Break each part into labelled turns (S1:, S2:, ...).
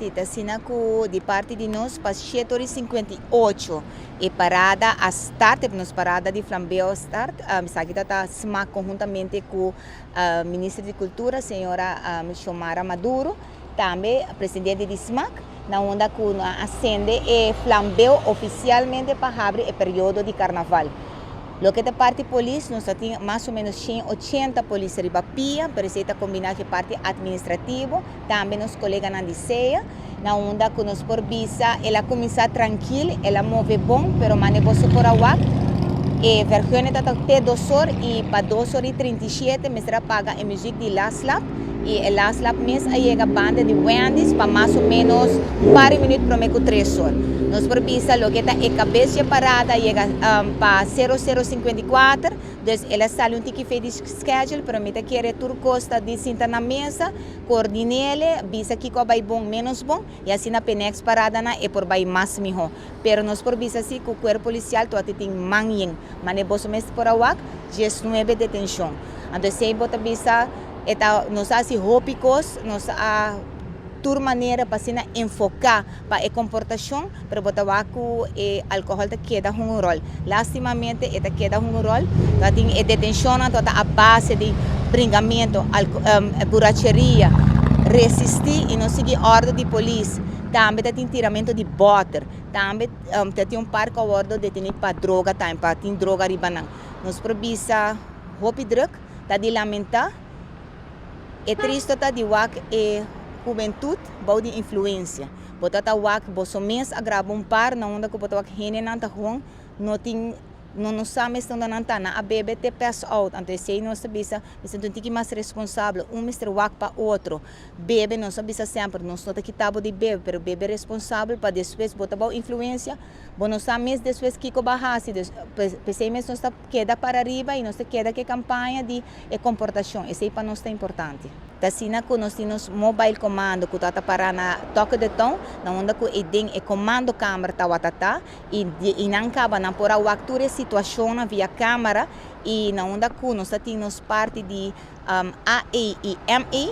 S1: Si, ta asina ku di parti di nos pa 7:58 e parada a start, nos parada di flambeo a start. Esaki ta SMAC konhuntamente ku Minister di Kultura, señora Xiomara Maduro, tambe presidente di SMAC, na unda ku a sende e flambeo ofisialmente pa habri e periodo di karnaval. Loke ta parti polis, nos ta tin mas o menos 180 polis riba pia, pero esei ta kombiná ku e parti administrativo, tambe nos koleganan di SEA, na unda ku nos por bisa el a kuminsá trankil, el a move bon, pero mane boso por a wak, e vergunning ta te 2 or i pa 2:37 mester a paga e muzik di Last Lap i e Last Lap mes a yega banda di Wendy's pa mas o menos par di minuut promé ku 3 or. Nos por bisa loke ta e kabes dje parada a yega pa 00:54, dus el a sali un tiki for di schedule, pero mi ta kere tur kos ta di sinta na mesa, koordin'é, bisa kiko a bai bon, menos bon, i asina p'e next paradanan e por bai mas mihó. Pero nos por bisa si ku kuerpo polisial todavia tin man yen. Mane boso mes por a wak, 19 detenshon. Anto esei bo ta bisa, e ta, nos a hasi hopi kos, nos a tur manera pa asina enfoká pa e komportashon, pero bo ta wak ku e alkohòl ta keda hunga un ròl. Lástimamente e ta keda hunga un ròl. Ta tin e detenshonnan ta a base di bringamentu, buracheria, resistí i no sigui òrdu di polis. Tambe ta tin tiramentu di bòter. Tambe ta tin un par ku a wòrdu detení pa droga tambe, pa tin droga riba nan. Nos por bisa hopi drùk, ta di lamentá. E tristu ta di wak e hubentut bou di influensia. Bo ta ta wak boso mes a graba un par na unda ku bo ta wak hendenan ta gewoon no tin no no sa mes unda nan ta. Nan a bebe te pass out. Anto esei nos ta bisa mester ta un tiki mas responsabel. Un mester wak pa otro. Bebe nos a bisa semper nos no ta kita bo di bebe pero bebe responsabel pa despues bo ta bou influensia bo no sa mes despues kiko bo a hasi. P'esei mes nos ta keda para ariba i nos ta keda ku e kampaña di e komportashon. Esei pa nos ta importante. Ta asina ku nos tin nos mobile commando ku ta ta para na Toque de Town, na unda ku e den e commandokamer tabata ta i i nan kaba nan por a wak tur e situashonnan via kamera i na unda ku nos ta tin nos parti di AE i ME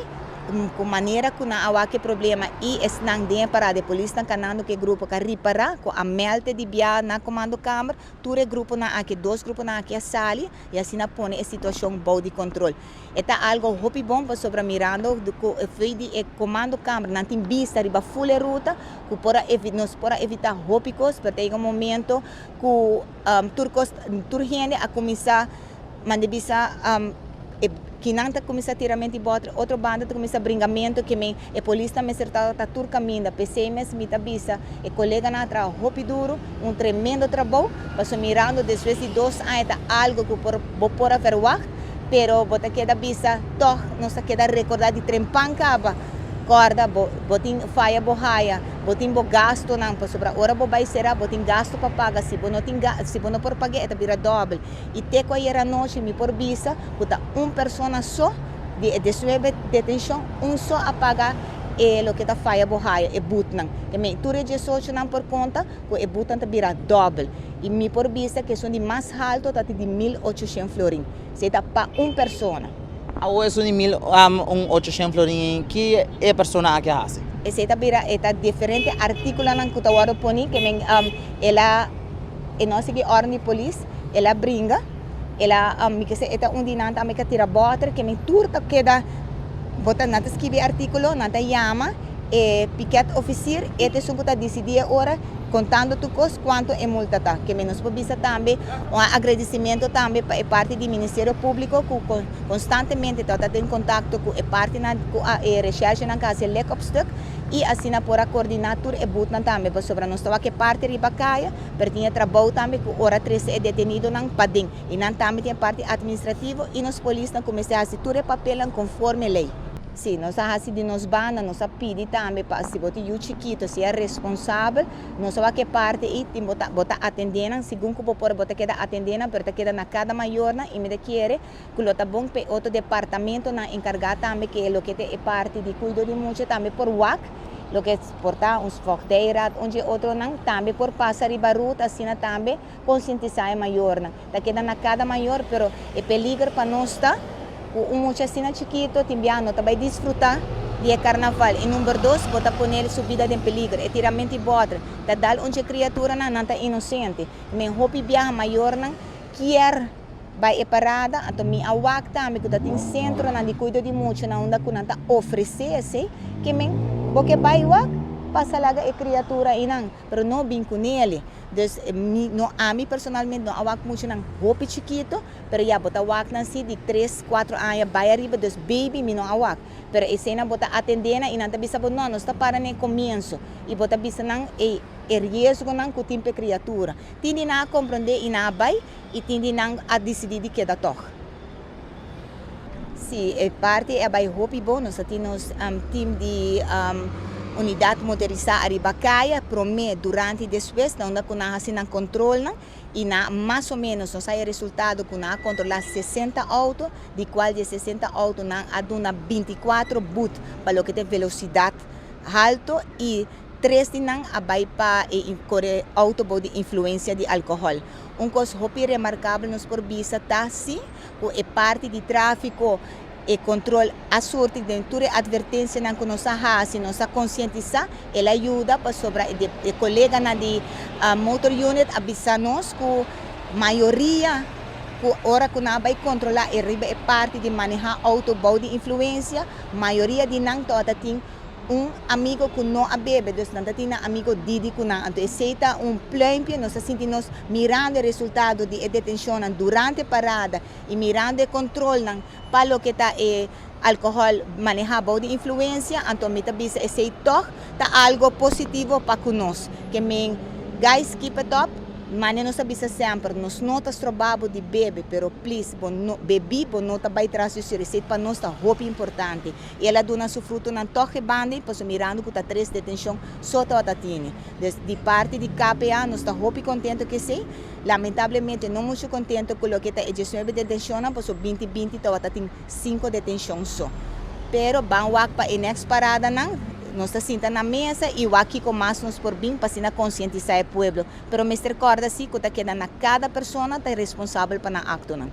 S1: ku manera ku nan a wak e problema i esnan den e parada e polisnan kanando ku e grupo ka ripará ku a mèlte di bia na commandokamer. Tur e gruponan aki, dos gruponan aki a sali i asina pone e situashon bou di kontrol. E ta algo hopi bon pasobra mirando ku e foi di e commandokamer nan tin bista riba ful e ruta ku por a nos por a evitá hopi kos, pero ta yega un momento ku tur kos tur hende a kuminsá manda bisa e kinan ta kuminsá tiramento di bòter, otro banda ta kuminsá bringamento ke men e polisnan mester tabata tur kaminda. P'esei mes mi ta bisa e koleganan a traha hopi duru, un tremendo trabou, pasobra mirando despues di 2 aña ta algo ku por bo por a verwagt, pero bo ta keda bisa tòg nos ta keda rekordá di trempan kaba. Kòrda bo bo tin faya bo haya, bo tin bo gastunan, pasobra ora bo bai será bo tin gastu pa paga, si bo no tin si bo no por pag'é e ta bira dòbel. I te ku ayer anochi mi por bisa ku ta un persona so di e 19 detenshon, un so a paga e loke ta faya bo haya, e butnan. Ke men tur e 18nan por konta ku e butnan ta bira dòbel. I mi por bisa ku esun di mas haltu ta di 1800 florin. Esei ta pa un persona.
S2: Awor esun di mil un ochocientos florin, ki e persona aki a hasi?
S1: Esei ta bira e ta diferente artíkulonan ku ta wòrdu poni ke men el a e no a sigui órden di polis, el a bringa, el a mi ke se e ta un di nan tambe ku a tira bòter ke men tur ta keda bo ta nan ta skibi e artíkulo, nan ta yama e piket ofisier, e ta esun ku ta disidí e ora kontando tur kos kuantu e multa ta. Ke men nos por bisa tambe un agradisimentu tambe pa e parti di Ministerio Públiko ku konstantemente ta den kontakto ku e partinan ku a e reshèrshenan ku a hasi e lek op stuk i asina por a koordiná tur e butnan tambe pasobra nos ta wak e parti riba kaya pero tin e trabou tambe ku ora trese e detenidonan paden i nan tambe tin e parti administrativo i nos polisnan ku mester hasi tur e papelnan konforme lei. Sí, nos a hasi di nos banda, nos a pidi tambe pa si bo tin yu chikitu, si e responsabel, nos a wak e parti ei tin bo ta bo ta atendé nan segun ku bo por bo ta keda atendé nan pero ta keda na kada mayornan i mi ta kere ku lo ta bon pa e otro departamentonan enkargá tambe ke loke ta e parti di kuido di mucha tambe por wak loke por ta un voogdijraad un dje otronan tambe por pasa riba ruta asina tambe konsientisá e mayornan. Ta keda na kada mayor pero e peliger pa nos ta ku un mucha asina chikito tin bia no ta bai disfrutá. Di e carnaval. Y number 2, bo ta pone su bida den peliger. E tiramento di boter ta dal un criatura nan, nan ta inocente. Men hopi biaha mayornan kier bay e parada, anto mi a wak tambe ku tin centronan di cuido di mucha na unda ku nan ta ofrece esey, ke men bo ke bay wak, pasa laga e criatura einan, pero no bin cu nele. Dus mi no, ami personalmente no a wak muchanan hopi chikito, pero ya bo ta wak nan si di 3, 4 aña bay ariba, dus baby mi no a wak. Pero esey nan bo ta atende nan y nan ta bisa bo no, nos ta para na comienzo. Y bo ta bisa nan e riesgonan cu tin pa criatura. Tin di nan a comprende y nan a bay y tin di nan a decidi di keda toch. Si, e parti a bay hopi bon, nos tin team di unidad motorisa ariba caya, prome, durante y despues, na unda cu nan haci nan control nan, y na mas o menos nos haya resultado cu nan a controla 60 auto, di cual di 60 auto nan a duna 24 boet pa loke ta velocidad halto y 3 di nan a bay pa core auto bou di influencia di alcohol. Un cos hopi remarcabel nos por bisa ta si, cu e parti di trafico e control a surti den tur advertencianan cu nos a hasi, nos a concientisa, el a yuda pasobra e coleganan di motor unit a bisa nos cu mayoria cu ora cu nan bay controla e riba e parti di maneha auto bou di influencia, mayoria di nan tabata tin un amigo cu no a bebe, dus nan tin amigo didi cu nan. Anto esey ta un pluimpje, nos a sinti nos mirando e resultado di e detencion durante parada y mirando e control nan pa loke ta e alcohol maneha bou di influencia, anto mi ta bisa esey toch ta algo positivo pa cu nos. Ke men, guys, keep it up. Mane nos bisa semper, nos no ta stroba bo di bebe, pero please, bo no, bebi, bo no ta bay tras di stuur. Esey pa nos ta hopi importante. Y el a duna su frutonan toch banda, paso mirando cu ta tres detencion so ta tine. Dus di parti di KPA, nos ta hopi contento cu esey. Lamentablemente, no mucho contento cu loke ta 19 detencion, paso 2020 ta tin 5 detencion so. Pero ban wak pa e next parada nan, nos ta sinta na mesa y wak kico mas nos por bin pa asina concientisa e pueblo. Pero mester corda si, cu ta keda na cada persona ta responsabel pa nan actonan.